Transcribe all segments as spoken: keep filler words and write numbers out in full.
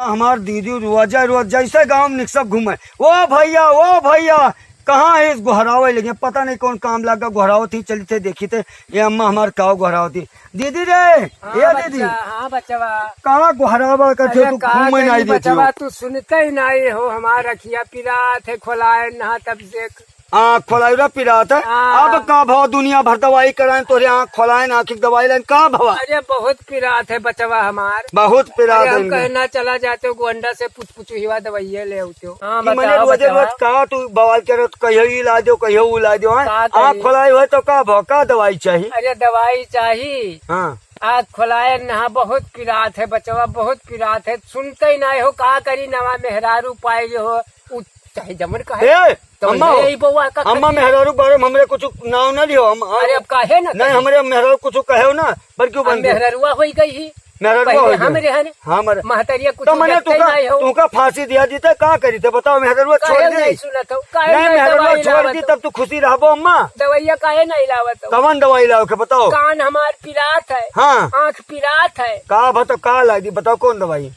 हमार दीदी रोजा रोज जैसे गाँव में निकसब घूमे, "ओ भैया, ओ भैया, कहाँ है?" इस गोहरावे लगे, पता नहीं कौन काम लगा, गोहरावत ही चली थे, देखी थे, ये अम्मा हमार काव गोहरावत ही। "दीदी रे, हाँ ए दीदी, बच्चा, हाँ बचवा। कहाँ गोहरावा करते अरे तू का घूमे करी नहीं देती हो?" बचवा, तू सुनते ही नहीं हो, हमार अखिया पिरात है, खोलाए ना तब से। आँख खोलाई रे पिरात है। हाँ। अब का भवा, दुनिया भर दवाई कराएं, तोरे आँख खोलाएं, आँख की दवाई लें, का भवा? अरे बहुत पिरात है बचवा हमार। बहुत पिरात अरे है हम इनके। कहना चला जाते हो गोंडा से पुछ पुछ हुआ दवाइया ले आते हो। हाँ, कि मने बताओ रोजे बचवा। रोज का तू बवाल करे, तो कहियो ई ला दो, कहियो ऊ ला दो, हैं? का करी? आँख खोलाई हुए तो का भवा, का दवाई चाहिए? अरे दवाई चाहिए। हाँ। आँख खोलाए ना, बहुत पिरात है बचवा, बहुत पिरात है, सुनते ही नहीं हो, का करी, नवा मेहरारू पाए हो, उ चाहे जमन कहे। ए, तो अम्मा, ले आई बउआ का अम्मा, खातिर। मेहरारू बारे में हमरे कुछ नाव ना लियो, हम, हम अरे, अब काहे ना नहीं, कही? हमरे मेहरारू कुछ कहे हो ना, बल्कि वो अब बन गए। मेहररुआ होई गई ही। मेहररुआ पहले होई गए। हमरे हन। हाँ, हमरे। महतरिया कुछ तो मने देखते तुका, नहीं हो। तुका फांसी दिया दी तो का करी थे बताओ, मेहररुआ काहे छोड़ दी। नहीं सुनत हो? काहे नहीं, नहीं मेहररुआ दवाई छोड़ लावत दी हो? तब तू खुशी रहबो अम्मा। दवाइया काहे नहीं लावत हो? कवन दवाई लाओ के बताओ? कान हमार पिरात है। हाँ। आँख पिरात है। का बता, का लाई दी बताओ, कौन दवाई?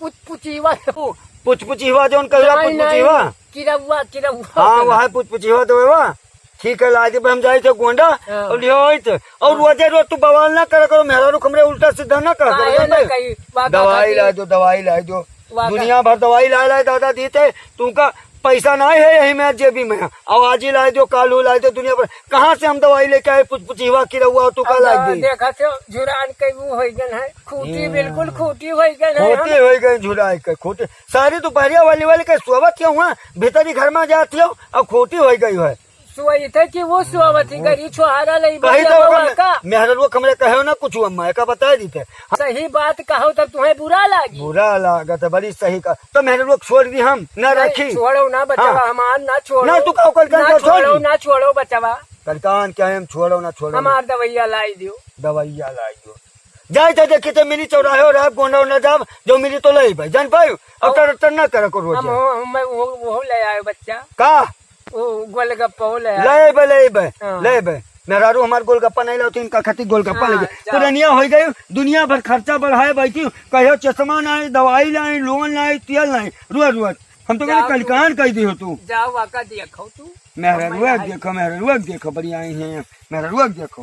पुचपुचीवा। ओ, पुचपुचीवा जौन कहला दवाई पुचपुचीवा। नहीं, किरौआ, किरौआ हाँ, कहला। वह पुचपुचीवा दवाई। ठीक है, ला दे, हम जाई थे गोंडा हाँ। और लियो आई थे। और हाँ। रोजे रोज तू बवाल ना करा करो, मेहरारू हमरे उल्टा सीधा ना कहा करो, काहे जानते ना हो? कही, बात दवाई आती। ला दो, दवाई ला दो। वाह, दुनिया भर दवाई लाए लाए दादा दी थे, तुमका पैसा नहीं है यही में जेबी में, और आज ही ला दो, काल हो ला दो, दुनिया भर कहाँ से हम दवाई लेके आए? पुचपुचीवा किरौआ तू का अब ला दे? देखा थे, झुरान के वो होई गन है, खूटी हम्म। बिल्कुल खूटी होई गन है, खूटी हम होई गई, झुराई के खूटी। सारी दोपहरिया वाली वाली के सोवत क्यों हुआ? भीतरी घर में जाती हो और खूटी होई गई है। सोई थे कि वो सोवत ही हम्म। गरी छोहारा लई कही बतिया तो बउआ ओकर का? मेहररुआ हमरे कहे ना कुछ अम्मा, एका बता दी थे। सही बात कहो तब तुम्हें बुरा लागी। बुरा लागत है, बड़ी सही का। तो मेहररुआ छोड़ दी हम, ना नहीं, रखी। छोड़ो ना बचवा हाँ। हमार, ना छोड़ो। ना तू का ओकर ना का छोड़ छोड़ो, दी? ना छोड़ो बचवा। कलकान क्या है, हम छोड़ो ना छोड़ो। हमार दवाइया लाई दियो। दवाइया लाई दियो। जाए तो देखी तो मिली चौराहे और आप गोंडा उंडा जाब, जो मिली तो ले भाई, जान पायो। अब और तर तर ना करा को रोज। हम हो, हम, मैं वो, वो ले आयो बच्चा। का? वो गोलगप्पा वो ले आयो। ले बे, ले बे, हाँ। ले बे। मेहरारू हमार गोलगप्पा नहीं लाओ, तो इनका खातिर गोलगप्पा हाँ, ले जाए। जाओ। पुरनिया हो गई, दुनिया भर खर्चा बढ़ाए बैठी, कहियो चश्मा नहीं, दवाई नहीं, लोन नहीं, तेल नहीं, रोज रोज। हम तो कहते जाओ तू। कलकान कह दी हो तू। जाओ, आका देखो तू। मेहररुआ देखो, मेहररुआ देखो, बढ़िया आई हैं, मेहररुआ देखो।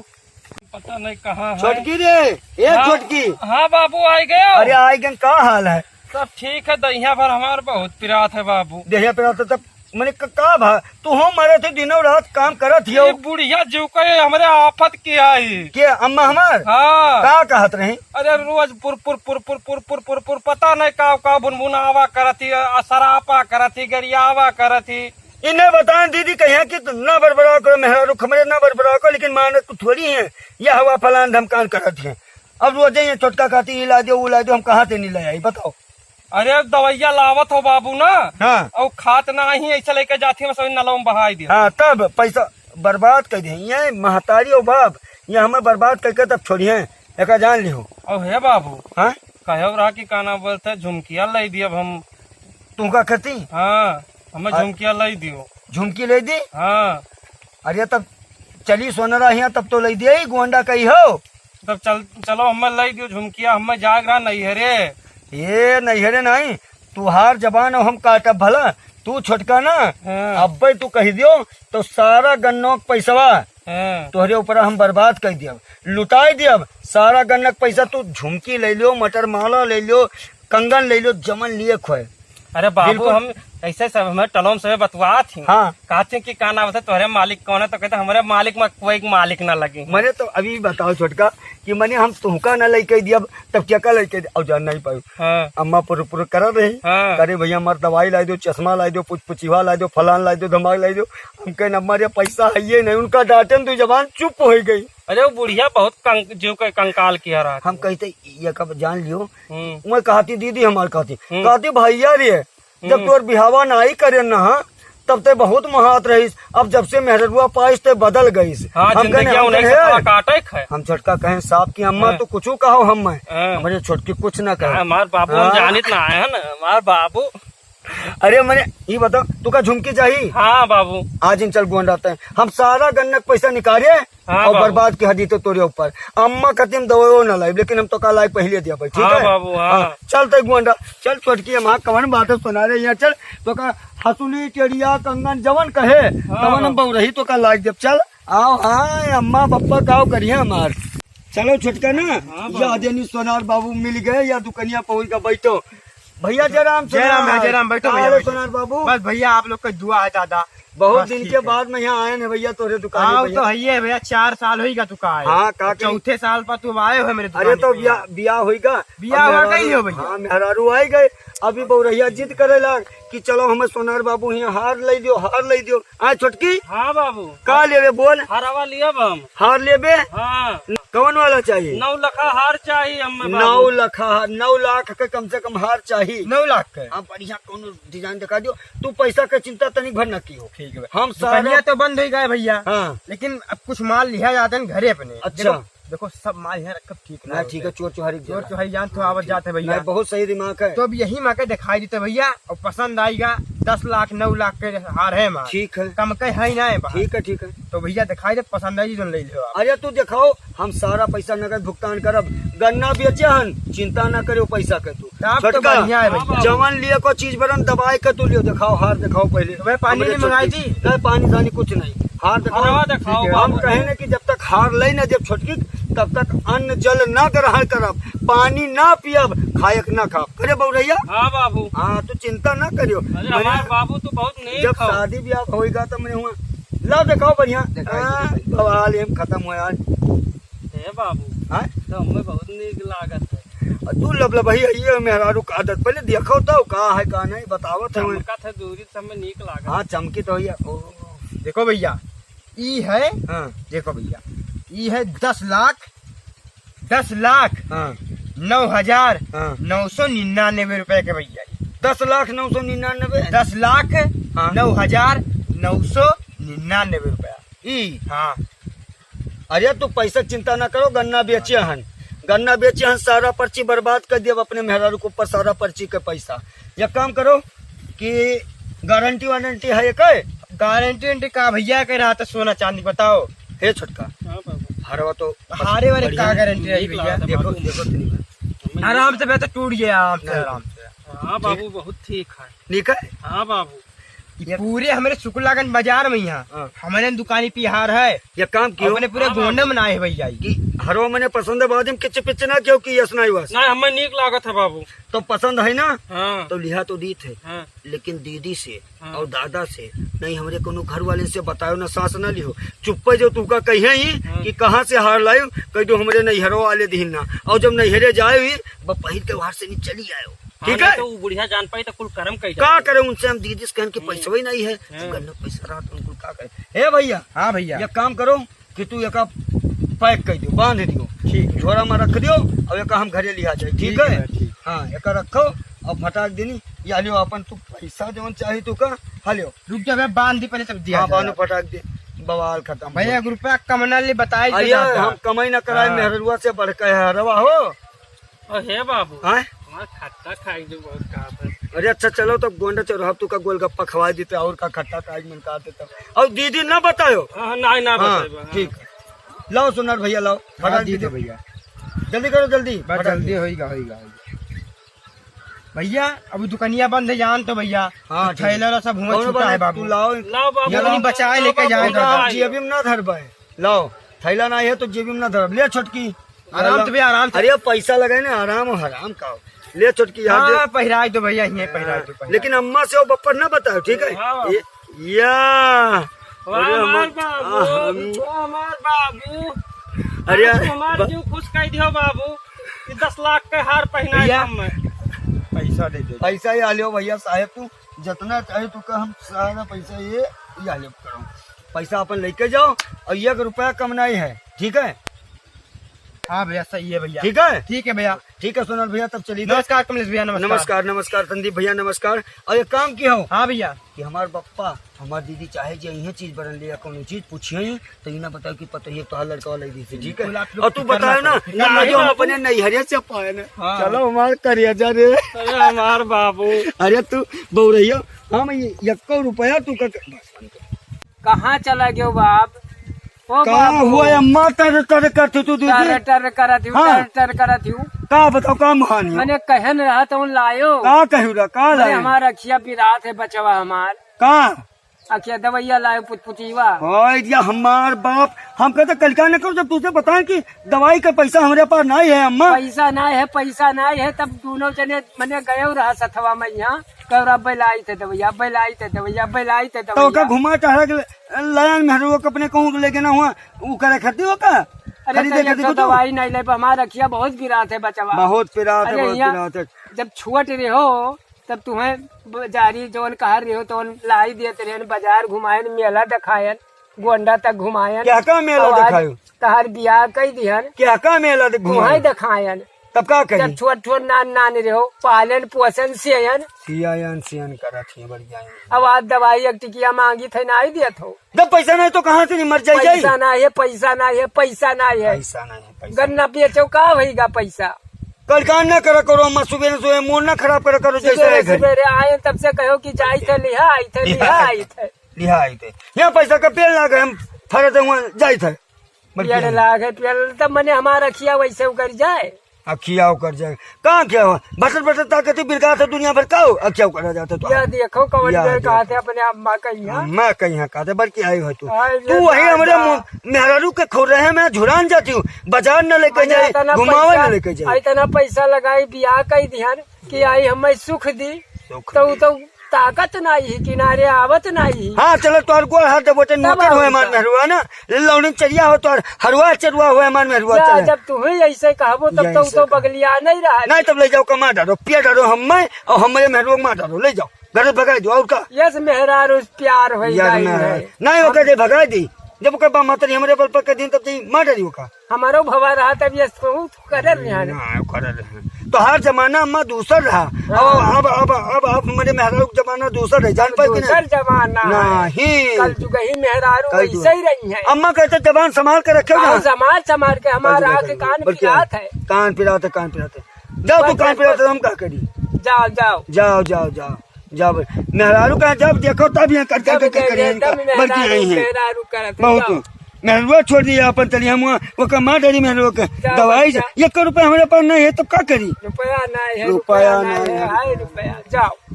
पता नहीं कहाँ है। छोटकी रे, ए हाँ, छोटकी। हाँ बाबू, आ गए। अरे आ गए, का हाल है? सब ठीक है, दहिया भर हमार बहुत पिरात है बाबू। दहिया पिरात है तब मने क-, का भा? तू हो मरे थे, दिनों रात काम करत हियो। ये बुढ़िया जीव के हमरे आफत की आई। के अम्मा हमार? हाँ। का कहत रही? अरे रोज पुर पुर पुर पुर पुर पुर पुर पुर, पता नहीं का का भुनभुनावा करत ही, असरापा करत ही, गरियावा करत ही। इन्हें बताएं दीदी, कहिया कि तू ना बरबराव करो, मेहरारू खमरे ना बरबराव करो, लेकिन मानत को थोड़ी है, यह हवा फलान धमकान करत है। अब रोजे ये छोटका कहती, "ई ला दो, वो ला दो", हम कहाँ से नहीं ले आई, बताओ? अरे, दवाइया लावत हो बाबू ना, हाँ। और खात ना ही, ऐसे लेके जाती हम सब नलवा में बहाई दियो। हाँ, तब पैसा बर्बाद कर दे, ये महतारी और बाप, ये हमें बर्बाद करके तब छोड़िए, एका जान लिहो। और हे बाबू, हाँ? कहो रहा कि का नाम बोलते, झुमकिया लाई दियो अब हम। तुमका करती? हाँ, हमें अ- झुमकिया लाई दियो। झुमकी ले दी? हाँ। अरे, तब चली सोनरा हिया, तब तो ले दिया ही, गोंडा कही हो। तब चल, चलो, हमें लाई दियो झुमकिया, हमें जाग रहा नैहरे। ये नैहरे नहीं, तुहार जबान अब हम काटब भला, तू छोटका ना, हाँ। अब्बे तू कह दियो, तो सारा गन्नों का पैसवा हाँ। तोहरे ऊपर हम बर्बाद कर दियब, लुटाई दियब, सारा गन्ना का पैसा तू झुमकी ले लियो, मटर माला ले लियो, कंगन ले लियो, जमन लिए खोए। अरे बाबू, बिल्कुल। हम ऐसे सब हमें टलोम से बतवात ही। हाँ। कहते कि का नाम है, तोहरे मालिक कौन है? तो कहते, "हमारे मालिक में कोई मालिक ना लगे।" मने तो अभी बताओ छोटका कि मने हम तुमका ना लेके दिया, तब क्या का लेके दिया? और जान नहीं पायो। हाँ। अम्मा पुर पुर कर रही। हाँ। करे, "भैया, हमार दवाई लाई दो, चश्मा लाई दो, पुच पुचिवा लाई दो, फलान लाई दो, धमाक लाई दो।" हम कहे, "अम्मा, ये पैसा है ये नहीं।" उनका डांटन तो जबान चुप हो गई। अरे, वो बुढ़िया बहुत कंक-, जीव के कंकाल की हरा हम थी। कहते, "ये कब जान लियो?" हम्म। मैं कहती, "दीदी हमार कहती।" हम्म। कहती, "भैया रे, जब हम्म। तोर बिहावा नाई करे ना, तब ते बहुत महात रहीस, अब जब से मेहररुआ पाइस ते बदल गईस।" हाँ, हम जिंदगी कहें, हम उन्हें कहें, सतवा "हे।" काटे खे। हम छोटका कहें, "साहब की अम्मा हाँ। तो कुछ कहो हम में।" हाँ। हमारे छोटकी कुछ ना कहे। हाँ, हमार बाबू हम हाँ। जानित ना आए हैं ना, हमार बाबू। अरे मने, ई बताओ, तू का झुमकी चाही? हाँ बाबू। आज इन चल गोंडा ते, हम सारा गन्ना के पैसा निकाले हाँ और बाबू। बर्बाद के हदी तो तोरे ऊपर। अम्मा कतिम दवाओ ना लाई, लेकिन हम तो का लाई पहले दिया भाई, ठीक हाँ है? बाबू, हाँ। हाँ, चल ते गोंडा, चल छोटकी, हम हाँ कवन बात है सुना रहे यहाँ, चल तो का हसुली, टेढ़िया, कंगन जवन कहे, हाँ तवन हम बाबू। बउरही तो का लाग देब, चल। आओ, हाँ, अम्मा पप्पा काव करिए हमार। चलो छोटका ना, हाँ बाबू। या देनी सोनार बाबू मिल गए, या दुकनिया पहुँच का बैठो। भैया जय राम, जय राम, सोनार। जय राम, बैठो का भैया, हाल है बैठो। सोनार बाबू? बस भैया, आप लोग का दुआ है दादा। बहुत बस दिन ठीक के है। बाद में यहाँ आए हैं भैया, तोरे दुकान हाँ, पे वो भैया। तो है ही है भैया, चार साल होइगा तू का आए। हाँ, का करी? चौथे साल पर तू आए हो मेरे अरे दुकान तो पे। बिया, बिया होइगा। बिया अब हुआ मेहरारू, कहीं हो भैया? हाँ, मेहरारू आई गए। अभी बउरहिया जिद करे लाग कि चलो हमें सोनार बाबू यहाँ हार ले दियो, हार ले दियो। हाँ छोटकी? हाँ बाबू। का लेबे बोल? हरवा लियब हम। हार लेबे? हाँ। कौन वाला चाहिए? नौ लखा हार चाहिए हमें बाबू। नौ लखा हार, नौ लाख के कम से कम हार चाहिए। नौ लाख के? हाँ, बढ़िया कौनो डिजाइन दिखा दियो। तू पैसा के चिंता तनिक भर न कियो। ठीक है। हम सारा दुकनिया तो बंद हो गए भैया। हाँ। लेकिन अब कुछ माल लिया जाते हैं घरे अपने। अच्छा। देखो, देखो, सब माल यहाँ रखब ठीक ना ना, होते। ठीक है, चोर चोहारी चोर चोहारी जान तो आवत जात है भैया। नहीं, बहुत सही दिमाग है। तो अब यही माँ के दिखाई देते भैया, और पसंद आएगा, दस लाख, नौ लाख के हार है माल। ठीक है। कम के है ही ना है बाहर। ठीक है, ठीक है। तो भैया दिखाई दे, पसंद आई जो ले लो आप। अरे तू दिखाओ, हम सारा पैसा नगद भुगतान करब। गन्ना बेचे हन, चिंता ना करे पैसा के तू। तब तो छोटका, बढ़िया है भैया। जवन लिए को चीज बरन दबाए के तू लियो, दिखाओ हार दिखाओ पहले। तो भाई पानी हमरे नहीं मंगाई छोटकी। थी? नहीं, पानी सानी कुछ नहीं। हार दिखाओ। हरवा दिखाओ ठीक है। हम बाबू। कहे ना कि जब तक हार ले ना जब छोटकी, तब तक अन्न जल ना ग्रहण करब, पानी ना पियब, खायक ना खाब। करे बउरहिया? हाँ बाबू। हाँ, तू चिंता ना करियो। अरे मने हमार बाबू तो बहुत नेक जब हो। शादी ब्याह होइगा तो मने हुआ, ला दिखाओ बढ़िया। दिखाई दे, हाँ, दिखाई दे। बवाल एम खत्म हो यार। हे बाबू, हाँ? तो हमें बहुत नीक लागत है। आ तू लबलबही है, ये मेहरारू का आदत, पहले देखो तो का है का नहीं, बतावत है। चमकत है दूरी से हमें नीक लागत। हाँ, चमकी तो भैया। ओ। देखो भैया, ई है, हाँ। देखो भैया, ई है दस लाख, दस लाख हाँ। नौ हजार हाँ। नौ सौ निन्यानवे रुपए के भैया। दस लाख नौ सौ निन्यानवे? दस लाख हाँ। नौ हजार नौ सौ निन्यानवे रुपया। ई? हाँ। अरे तू पैसा चिंता ना करो, गन्ना बेचे हन, गन्ना बेचे हन, सारा पर्ची बर्बाद कर दिया अपने मेहरारू के ऊपर, सारा पर्ची के पैसा। एक काम करो कि गारंटी वारंटी है एक? गारंटी वारंटी का भैया के रहा था सोना चांदी, बताओ। हे छोटका, हाँ बाबू। हरवा तो हारे वाले बढ़िया का है। गारंटी रही नीक भैया? लागत है देखो, बाबू। देखो, ठीक है। हमें आराम से बैठो, टूट गया आराम से, नहीं। आराम से। हाँ बाबू, बहुत ठीक है। ठीक है? हाँ बाबू। ये पूरे हमरे शुक्लागंज बाजार में यहाँ, हाँ। हमरे दुकानी पे हार है। ये काम कियो? अपने पूरे हाँ, गोंडे बाबू। में ना है भैया। कि हरो मने पसंद है, बाद में किच पिच ना कियो कि यस ना वस। ना, हमें नीक लागत है बाबू। तो पसंद है ना? हाँ। तो लिहा तो दीत है। हाँ। लेकिन दीदी से हाँ। और दादा से, नहीं हमरे कोनो घर वाले से बतायो ना, सास ना लिहो। चुप्पे जो तुका कहे ही हाँ। कि कहाँ से हार लायो, कह दो हमरे नैहरो वाले दीन ना। और जब नैहरे जाए हुई, बस पहिर के बाहर से नहीं चली आयो। हाँ, ठीक नहीं है? तो वो बुढ़िया जान पाई तो कुल करम कई का जाए। करे उनसे हम दीदी से कहन कि हम्म। पैसवे नहीं है, हाँ। गन्ना पैसा रहा तो उनको का करे। हे भैया। हाँ भैया। एक काम करो कि तू एका पैक कर दियो, बांध दियो। ठीक है। झोरा में रख दियो और एका हम घरे लिया जाए, ठीक ठीक है? है, ठीक। हाँ, एका रखो और फटाक देनी, या लियो अपन तू पैसा जौन चाही तू का, हाँ लियो। रुक जा, मैं बांध दी पहले तब दिया हाँ, जाए। बांधो फटाक दे, बवाल खत्म भैया, हो। एक रुपया कम ना ले, बताई अरे दे यार, दादा। हम कमाई ना कराए, हाँ। मेहरुआ से बढ़ के है, रवा हो। ओ हे बाबू, हाँ? हमार खट्टा खाई जो बहुत खात है। अरे अच्छा, चलो तब गोंडा चौराहा तू का गोलगप्पा खवाई देते, और का खट्टा खाई मन का देता। और दीदी ना बतायो। हाँ, हाँ, नहीं, ना हाँ, बताइबा, हाँ। ठीक। लाओ सोनार भैया, लाओ। हाँ, फटाक दे दीदी। दो भैया। जल्दी करो, जल्दी। बस फटाक जल्दी दे। होइगा, होइगा, होइगा। भैया, अब दुकनिया बंद है, जान तो भैया। हाँ, तो ठीक। थैला वाला सब हुआ कौन छूटा बात है है? बाबू। तू लाओ। लाओ बाबू, ये तनी बचाए लाओ लेके बाबू, जाए लाओ। दादा। जेबी में ना धरबे। लाओ, थैला ना है तो जेबी में ना धरब। ले छोटकी। आराम से भैया, आराम से। अरे पैसा लगाए ना, आराम हो, हराम का हो। ले छोटकी यार, हाँ, दे। हाँ, पहिराई दो भैया, यहीं पहिराई दो, हाँ, पहिराई। लेकिन अम्मा से वो बप्पर ना बताओ, ठीक है? हाँ। ये, या। वाह, अरे हमार हमार, बाबू, आ, हम वाह, हमार बाबू। अरे आज तो हमार बा- जीव खुश कर दियो बाबू, कि दस लाख के हार पहनाए भैया। हम। पैसा दे दे। पैसा ही आ लियो भैया साहेब, तू जितना चाहे तू का, हम सारा पैसा ये, ये आ लियो करो। पैसा अपन लेके जाओ और एक रुपया कम नहीं है, ठीक है? हाँ भैया, सही है भैया। ठीक है? ठीक है भैया। ठीक है सोनल भैया, तब चलिए। नमस्कार कमलेश भैया, नमस्कार। नमस्कार, नमस्कार संदीप भैया, नमस्कार। और एक काम किहो। हाँ भैया। कि हमार बप्पा, हमार दीदी चाहे जे इहे चीज बरन लिया, कौनो चीज पूछिए, तो इना बताओ कि पतोहिया तोहार लड़का वाला दीदी, ठीक है? बिल्कुल, आप लोग और तू फिक्र बताओ ना ना, करो। ना, नहीं, जो हम अपने नैहरे से पाए ना। हाँ। चलो हमार करेजा रे। अरे हमार बाबू। अरे तू बउरैया, हम ये यक्को रुपया तू का, बस बंद कर। कहाँ चला गयो बाप? ओ का बाबू। हुआ अम्मा, टर टर करत तू दीदी? टर टर करत हूँ, हाँ। टर टर करत हूँ। का बताओ, का महान है? मने कहन रहा तो लायो। का कहू रहा, का मने लायो? हमार अखिया पिरात है बचवा हमार। का? अखिया दवैया लायो पुतपुतीवा। ओए, या हमार बाप, हम कहते कल का न करो जब तुझे बताएं कि दवाई का पैसा हमरे पास नहीं है अम्मा। पैसा नहीं है, पैसा नहीं है, तब दोनों जने मने गए रहा सथवा में यहाँ। कौरा बैलाई थे दवैया, बैलाई थे दवैया, बैलाई थे तो का दवैया। घुमा टहरा के लायन मेहरुआ के अपने कहूँ लेके ना हुआ, ऊ करे खातिर हो का? अरे खरीदे तो ये खातिर तो कुछ? दवाई नहीं ले, हमार अखिया बहुत पिरात है बचवा। बहुत पिरात है, अरे बहुत यहाँ पिरात है। जब छुअट रहो, तब तुम्हें बाजारी जौन कहा रहो, तौन लाई देत रहे, बाजार घुमाएन, मेला दिखाएन, गोंडा तक घुमाएन। क्या का मेला और आज दिखायो? तहार बियाह कई दिहन। क्या का मेला दे-, तुम्हें घुमाएन? दिखाएन। तब का करी? जब छोट छोट नान नान रहो, पालन पोषण सियन। सियायन सियन करत ही बढ़िया है। अब आज दवाई एक टिकिया मांगी थे, ना ही दियत हो। जब पैसा नहीं तो कहाँ से नहीं मर जाई जाई? पैसा ना है, पैसा ना है, पैसा ना है। पैसा नहीं है, पैसा। गन्ना बेचो का होइगा पैसा? कल काम ना करा करो अम्मा, सुबह सुबह मूड ना खराब करा करो जैसे सुबह है घर। सुबह आए तब से कहो कि जाई थे लिहा आई थे, लिहा लिहा आई आई थे। लिहा आई थे। यहाँ पैसा का पेड़ लागे हम फरत हुआ जाई थे। मर पेड़ गया। लागे पेड़ तब मने हमारा अखिया वैसे उकर जाए। अखिया उकर जाए। कहाँ क्या हुआ? बटर बटर ताकत ही बिरका था दुनिया भर का हो? अखिया उकर जाता तो। या देखो कौन या बेर देखो। कहा थे अपने अम्मा कहिया। अम्मा कहिया कहा थे बल्कि आई हो तू। आई तू ये वही हमरे दादा। मु-, मेहरारू के खो रहे में झुरान जाती हूँ। बाजार न लेके अरे जाए, इतना घुमावे पैसा, न लेके जाए। इतना पैसा लगाई बियाह कई दिहन कि आई हमें सुख दी। सुख तो दी। तो ताकत नाही, किनारे आवत नाही। हाँ, चलो, तोहर गोड़ हाथ दबोटे, तब नौकर होए और मान का। मेहरुआ ना, लौड़न चरिया हो, तोहर हरुआ चरुआ होए मान मेहरुआ या, चले। जब तुम्हें ऐसे कहबो, तब या, तो, ऐसे तो कह। बगलिया नहीं रहा। नहीं, तब ले जाओ, कमा डालो, पिया डालो, हम मैं और हमारे मेहरुआ को मार डालो, ले जाओ, घर से भगा दो, और का? यस, मेहरारू प्यार होई यस, जाई मेहरारू। है। नहीं, ओकर हम दे भगा दी, जब ओकर बा मातरी हमरे बल पर के दिन, तब दे मार डाली ओका। हमारो भवा रहा तब ये बहुत करल रहे हैं। ना, करल रहे हैं। तो हर जमाना में दूसर रहा। हाँ। अब, अब, अब, अब, अब हमारे मेहरारू के जमाना दूसर है, जान पाए कि दूसर नहीं? जमाना है। नहीं। कल जुग ही मेहरारू कल वैसे जुग। ही रही हैं। अम्मा कहते जबान संभाल के रखे ना। हाँ, संभाल, संभाल के हमारा कल जुग आँख है। कान बल्कि पिरात है। कान पिरात है, कान पिरात है। जाओ तू बस, कान बस, पिरात है, बस। हम का करी? जाओ, जाओ। जाओ, जाओ, जाओ। जब मेहरारू का जब देखो तब यहाँ कट जब कट के देखो करिए इनका, तब बल्कि मेहरारू, यही है। मेहरारू करत है, बहुत। जाओ। मेहरुआ छोड़ दिया अपन तली हम वहाँ, वो कमा डरी मेहरुआ के। जाओ, दवाई जा। एक रुपया हमारे पास नहीं है तो का करी? रुपया नहीं है, रुपया रुपया नहीं नहीं है, है। हाय रुपया, जाओ।